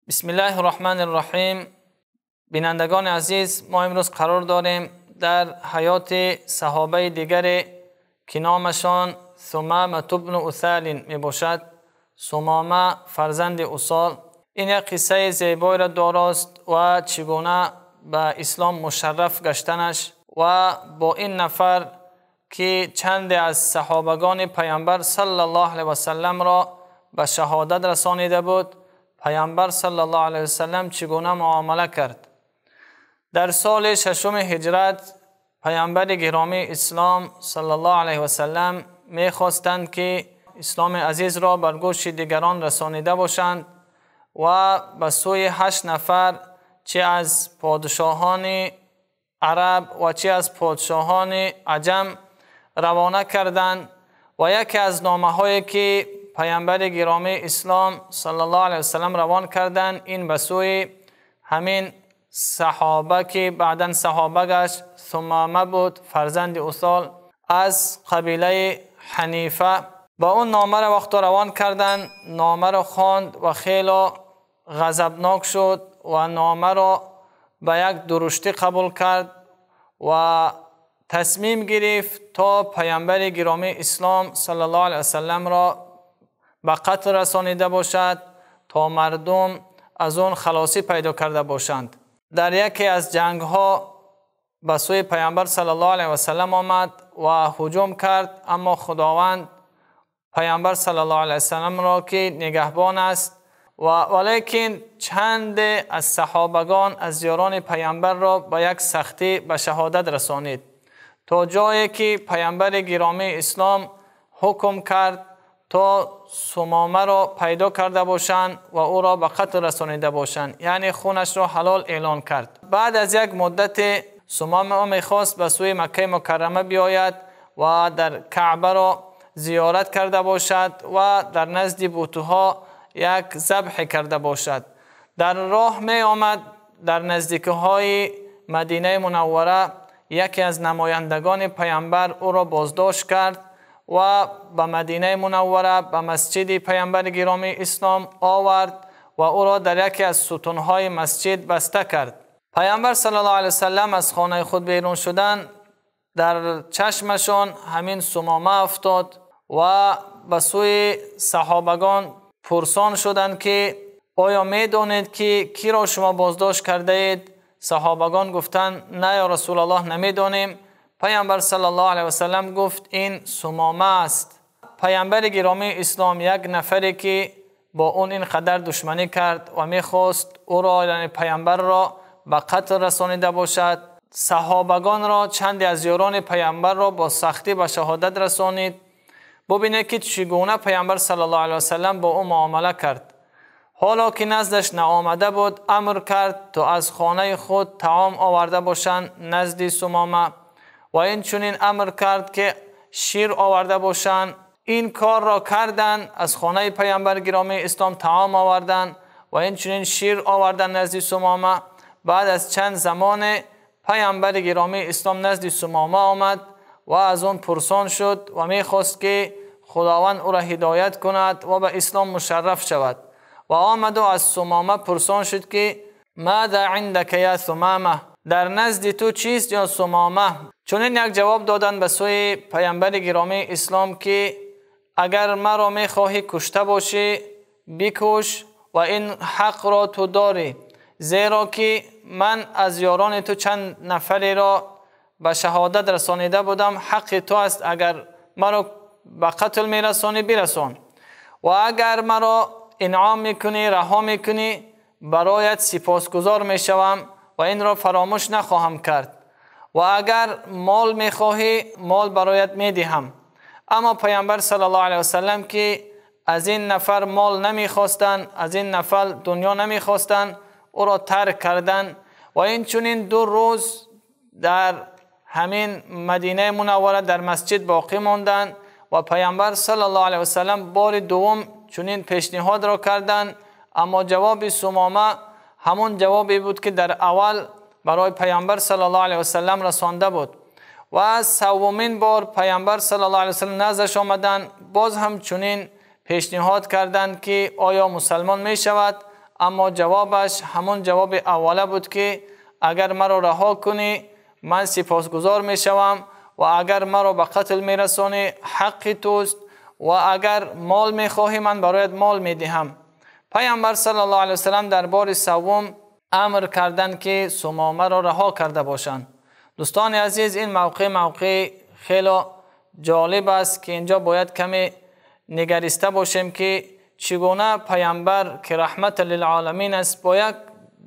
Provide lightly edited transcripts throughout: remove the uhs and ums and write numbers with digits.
بسم الله الرحمن الرحیم. بینندگان عزیز، ما امروز قرار داریم در حیات صحابه دیگری که نامشان ثمامة بن اثال می باشد. ثمامه فرزند اثال. این یک قصه زیبایی را داراست و چگونه به اسلام مشرف گشتنش و با این نفر که چند از صحابگان پیامبر صلی الله علیه و سلم را به شهادت رسانیده بود، پیامبر صلی الله علیه و سلم چگونه معامله کرد. در سال ششم هجرت پیامبر گرامی اسلام صلی الله علیه و سلم میخواستند که اسلام عزیز را بر گوش دیگران رسانیده باشند و به سوی 8 نفر چه از پادشاهان عرب و چه از پادشاهان عجم روانه کردند و یکی از نامه هایی که پیامبر گرامی اسلام صلی الله علیه و سلم روان کردند این به سوی همین صحابه که بعداً صحابه گشت، ثمامه بود فرزند اثال از قبیله حنیفه. با اون نامه را وقت روان کردند، نامه را خواند و خیلی غضبناک شد و نامه را به یک درشتی قبول کرد و تصمیم گرفت تا پیامبر گرامی اسلام صلی الله علیه و سلم را به قتل رسانیده باشد تا مردم از اون خلاصی پیدا کرده باشند. در یکی از جنگ ها به سوی پیامبر صلی الله علیه و سلم آمد و هجوم کرد، اما خداوند پیامبر صلی الله علیه و سلم را که نگهبان است و ولیکن چند از صحابگان از یاران پیامبر را با یک سختی به شهادت رسانید تا جایی که پیامبر گرامی اسلام حکم کرد تا ثمامه را پیدا کرده باشند و او را به قتل رسانیده باشند، یعنی خونش را حلال اعلان کرد. بعد از یک مدت ثمامه میخواست به سوی مکه مکرمه بیاید و در کعبه را زیارت کرده باشد و در نزد بت‌ها یک ذبح کرده باشد. در راه می آمد، در نزدیکی های مدینه منوره یکی از نمایندگان پیامبر او را بازداشت کرد و به مدینه منوره به مسجد پیامبر گرامی اسلام آورد و او را در یکی از ستونهای مسجد بسته کرد. پیامبر صلی الله علیه وسلم از خانه خود بیرون شدن، در چشمشان همین ثمامه افتاد و به سوی صحابگان پرسان شدند که آیا می دانید که کی را شما بازداشت کرده اید؟ صحابگان گفتند نه یا رسول الله، نمیدانیم. پیامبر صلی الله علیه و سلم گفت این ثمامه است. پیامبر گرامی اسلام یک نفری که با اون اینقدر دشمنی کرد و میخواست او را، یعنی پیامبر را به قتل رسانیده باشد، صحابگان را، چند از یاران پیامبر را با سختی به شهادت رسانید. ببینید که چگونه پیامبر صلی الله علیه و سلم با او معامله کرد. حالا که نزدش نآمده بود، امر کرد تا از خانه خود طعام آورده باشند نزد ثمامه و این چنین امر کرد که شیر آورده باشند. این کار را کردند، از خانه پیامبر گرامی اسلام طعام آوردند و این چنین شیر آوردند نزد ثمامه. بعد از چند زمان پیامبر گرامی اسلام نزد ثمامه آمد و از آن پرسان شد و میخواست که خداوند او را هدایت کند و به اسلام مشرف شود. و آمد و از ثمامه پرسان شد که ماذا عندک یا ثمامه، در نزد تو چیست یا ثمامه؟ چنین یک جواب دادند به سوی پیامبر گرامی اسلام که اگر مرا میخواهی کشته باشی بکش و این حق را تو داری، زیرا که من از یاران تو چند نفری را به شهادت رسانیده بودم، حق تو است اگر مرا به قتل میرسانی برسان، و اگر مرا انعام میکنی رها میکنی برایت سپاسگزار میشوم و این را فراموش نخواهم کرد، و اگر مال میخواهی مال برایت میدهم. اما پیامبر صلی الله علیه وسلم که از این نفر مال نمیخواستند، از این نفر دنیا نمیخواستند، او را ترک کردند و این چنین 2 روز در همین مدینه منوره در مسجد باقی ماندند و پیامبر صلی الله علیه وسلم بار دوم چنین پیشنهاد را کردند، اما جواب ثمامه همون جوابی بود که در اول برای پیامبر صلی الله علیه وسلم رسانده بود. و سومین بار پیامبر صلی الله علیه وسلم نزدش آمدند، باز هم چنین پیشنهاد کردند که آیا مسلمان می شود؟ اما جوابش همون جواب اوله بود که اگر مرا رها کنی من سپاسگزار میشوم و اگر مرا به قتل میرسانی حق توست و اگر مال میخواهی من برایت مال میدهم. پیامبر صلی الله علیه وسلم در بار سوم امر کردند که ثمامه را رها کرده باشند. دوستان عزیز، این موقع خیلی جالب است که اینجا باید کمی نگریسته باشیم که چگونه پیامبر که رحمت للعالمین است با یک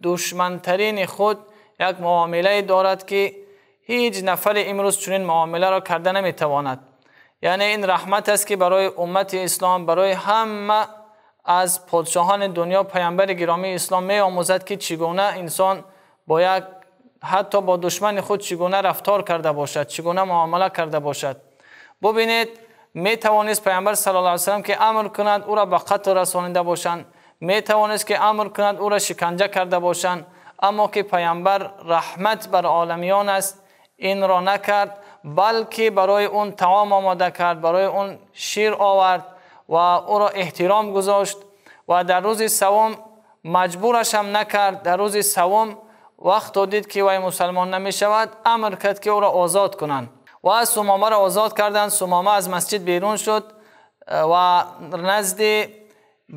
دشمنترین خود یک معامله دارد که هیچ نفر امروز چنین معامله را کرده نمیتواند. یعنی این رحمت است که برای امت اسلام، برای همه از پادشاهان دنیا پیامبر گرامی اسلام می آموزد که چگونه انسان با یک حتی با دشمن خود چگونه رفتار کرده باشد، چگونه معامله کرده باشد. ببینید، می توانست پیامبر صلی الله علیه وسلم که امر کند او را به قتل رسانیده باشند، می توانست که امر کند او را شکنجه کرده باشند، اما که پیامبر رحمت بر عالمیان است این را نکرد، بلکه برای اون طعام آماده کرد، برای اون شیر آورد و او را احترام گذاشت و در روز سوم مجبورش هم نکرد. در روز سوم وقت دید که وی مسلمان نمی شود، امر کرد که او را آزاد کنند و ثمامه را آزاد کردند. ثمامه از مسجد بیرون شد و نزد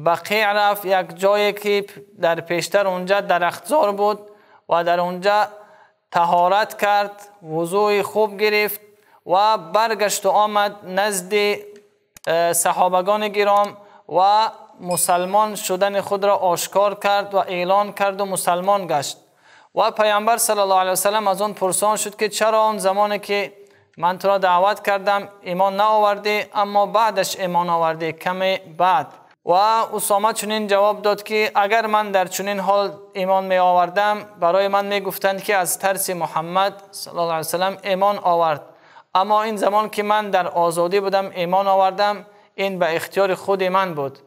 بقیع رفت، یک جایی که در پیشتر اونجا درختزار بود و در اونجا طهارت کرد، وضوع خوب گرفت و برگشت و آمد نزد صحابگان گرام و مسلمان شدن خود را آشکار کرد و اعلان کرد و مسلمان گشت. و پیامبر صلی الله علیه وسلم از آن پرسان شد که چرا آن زمانی که من تو را دعوت کردم ایمان نآوردی، اما بعدش ایمان آوردی کمی بعد؟ و اسامه چنین جواب داد که اگر من در چنین حال ایمان می آوردم برای من می گفتند که از ترس محمد صلی الله علیه وسلم ایمان آورد، اما این زمان که من در آزادی بودم ایمان آوردم، این به اختیار خود من بود.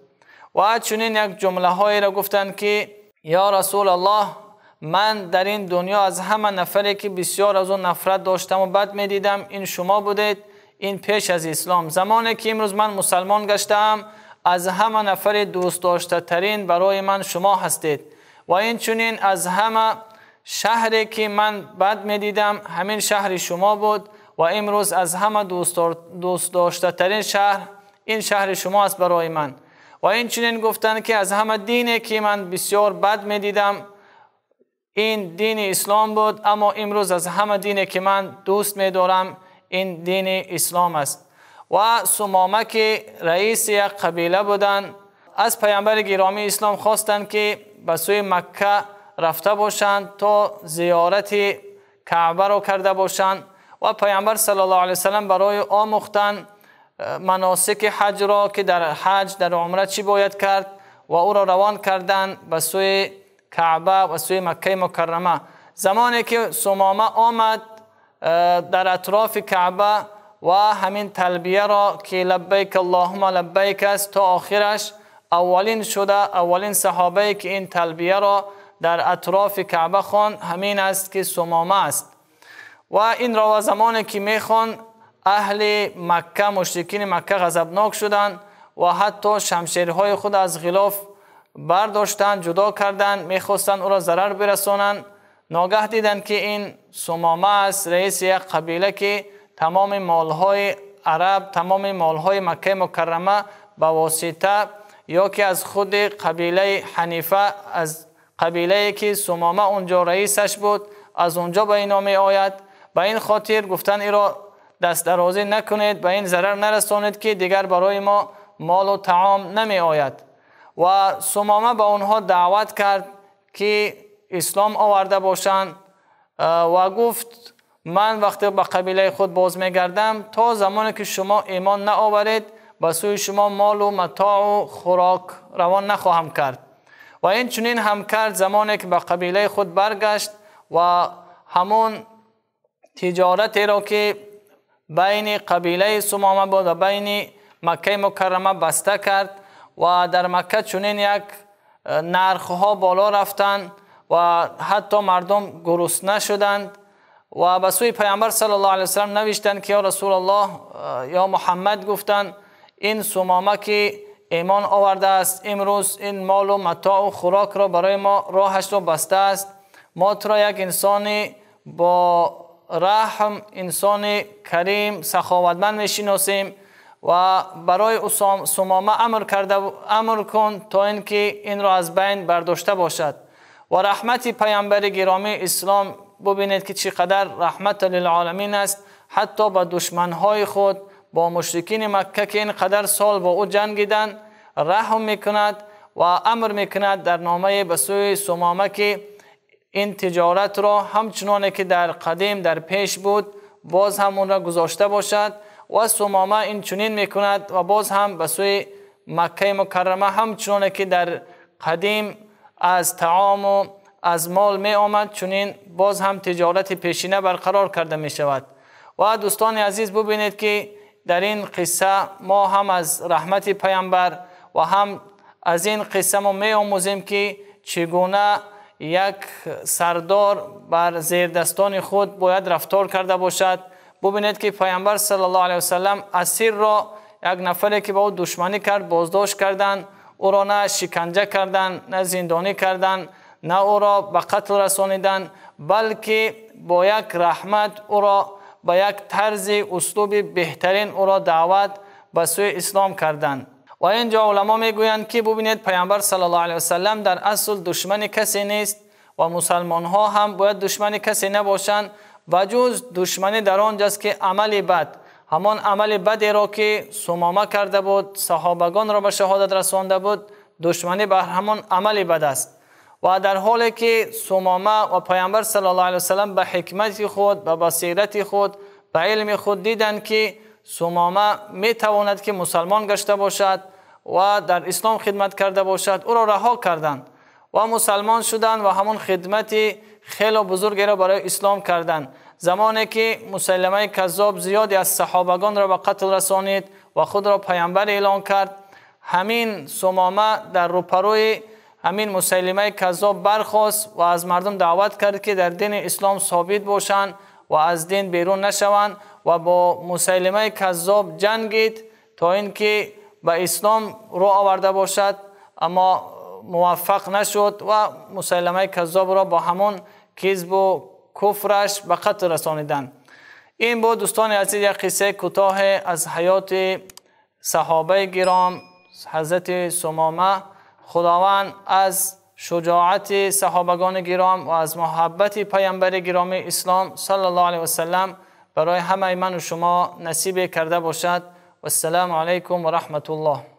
و چنین یک جمله هایی را گفتند که یا رسول الله، من در این دنیا از همه نفری که بسیار از اون نفرت داشتم و بد می دیدم این شما بودید، این پیش از اسلام. زمانی که امروز من مسلمان گشتم از همه نفر دوست داشته ترین برای من شما هستید و این چنین از همه شهری که من بد می دیدم همین شهر شما بود و امروز از همه دوست داشته ترین شهر این شهر شما است برای من. و این چنین گفتند که از همه دینی که من بسیار بد می دیدم این دین اسلام بود، اما امروز از همه دینی که من دوست می دارم این دین اسلام است. و ثمامه که رئیس یک قبیله بودند از پیامبر گرامی اسلام خواستند که به سوی مکه رفته باشند تا زیارت کعبه را کرده باشند و پیامبر صلی الله علیه وسلم برای آموختن مناسک حج را که در حج در عمره چی باید کرد و او را روان کردند به سوی کعبه و سوی مکه مکرمه. زمانی که ثمامه آمد در اطراف کعبه و همین تلبیه را که لبیک اللهم لبیک است تا آخرش، اولین شده، اولین صحابه که این تلبیه را در اطراف کعبه خواند همین است که ثمامه است. و این را زمانی که میخوان اهل مکه، مشرکین مکه غضبناک شدند و حتی شمشیرهای خود از غلاف برداشتند، جدا کردند، میخواستند او را ضرر برسانند. ناگه دیدند که این ثمامه است، رئیس یک قبیله که تمام مالهای عرب، تمام مالهای مکه مکرمه به واسطه یا که از خود قبیله حنیفه، از قبیله که ثمامه اونجا رئیسش بود، از اونجا به اینا می آید. به این خاطر گفتن ای را دست درازی نکنید، به این ضرر نرسانید که دیگر برای ما مال و طعام نمی آید. و ثمامه به آنها دعوت کرد که اسلام آورده باشند و گفت من وقتی به قبیله خود باز میگردم تا زمانی که شما ایمان نآورید به سوی شما مال و متاع و خوراک روان نخواهم کرد. و این چنین هم کرد. زمانی که به قبیله خود برگشت و همون تجارتی را که بین قبیله ثمامه بود و بین مکه مکرمه بسته کرد و در مکه چنین یک نرخها بالا رفتند و حتی مردم گرسنه شدند و به سوی پیامبر صلی الله علیه وسلم نوشتند که یا رسول الله، یا محمد، گفتند این ثمامه که ایمان آورده است، امروز این مال و متاع و خوراک را برای ما راهش را بسته است. ما تو را یک انسان با رحم، انسان کریم، سخاوتمند میشناسیم و برای ثمامه امر کن تا اینکه این را از بین برداشته باشد. و رحمت پیامبر گرامی اسلام ببینید که چقدر رحمت للعالمین است، حتی با دشمنهای خود، با مشرکین مکه که اینقدر سال با او جنگیدند رحم میکند و امر میکند در نامه به سوی ثمامه که این تجارت را همچنانه که در قدیم در پیش بود باز هم اون را گذاشته باشد. و ثمامه این چنین میکند و باز هم به سوی مکه مکرمه همچنانه که در قدیم از طعام و از مال می آمد، چنین باز هم تجارت پیشینه برقرار کرده می شود. و دوستان عزیز ببینید که در این قصه ما هم از رحمت پیامبر و هم از این قصه ما می آموزیم که چگونه یک سردار بر زیردستان خود باید رفتار کرده باشد. ببینید که پیامبر صلی الله علیه وسلم اسیر را، یک نفری که با او دشمنی کرد، بازداشت کردند، او را نه شکنجه کردند، نه زندانی کردند، نه او را به قتل رسانیدند، بلکه با یک رحمت او را با یک طرز اسلوب بهترین او را دعوت به سوی اسلام کردند. و اینجا علما میگویند که ببینید پیامبر صلی الله علیه وسلم در اصل دشمن کسی نیست و مسلمان ها هم باید دشمن کسی نباشند، و جز دشمنی در آنجاست که عمل بد، همان عمل بدی را که ثمامه کرده بود، صحابگان را به شهادت رسانده بود، دشمنی بر همان عمل بد است. و در حالی که ثمامه و پیامبر صلی الله علیه وسلم به حکمت خود، به بصیرت خود، به علم خود دیدند که ثمامه می تواند که مسلمان گشته باشد و در اسلام خدمت کرده باشد، او را رها کردند و مسلمان شدند و همان خدمت خیلی بزرگی را برای اسلام کردند. زمانی که مسلمه کذاب زیادی از صحابگان را به قتل رسانید و خود را پیامبر اعلان کرد، همین ثمامه در روپروی همین مسلمه کذاب برخاست و از مردم دعوت کرد که در دین اسلام ثابت باشند و از دین بیرون نشوند و با مسلمه کذاب جنگید تا اینکه به اسلام رو آورده باشد، اما موفق نشد و مسلمه کذاب را با همون کذب و کفرش به قتل رسانیدند. این بود دوستان عزیز یک قصه کوتاه از حیات صحابه گرام حضرت ثمامه. خداوند از شجاعت صحابگان گرام و از محبت پیامبر گرامی اسلام صلی الله علیه و سلم برای همه من و شما نصیب کرده باشد. و السلام علیکم و رحمت الله.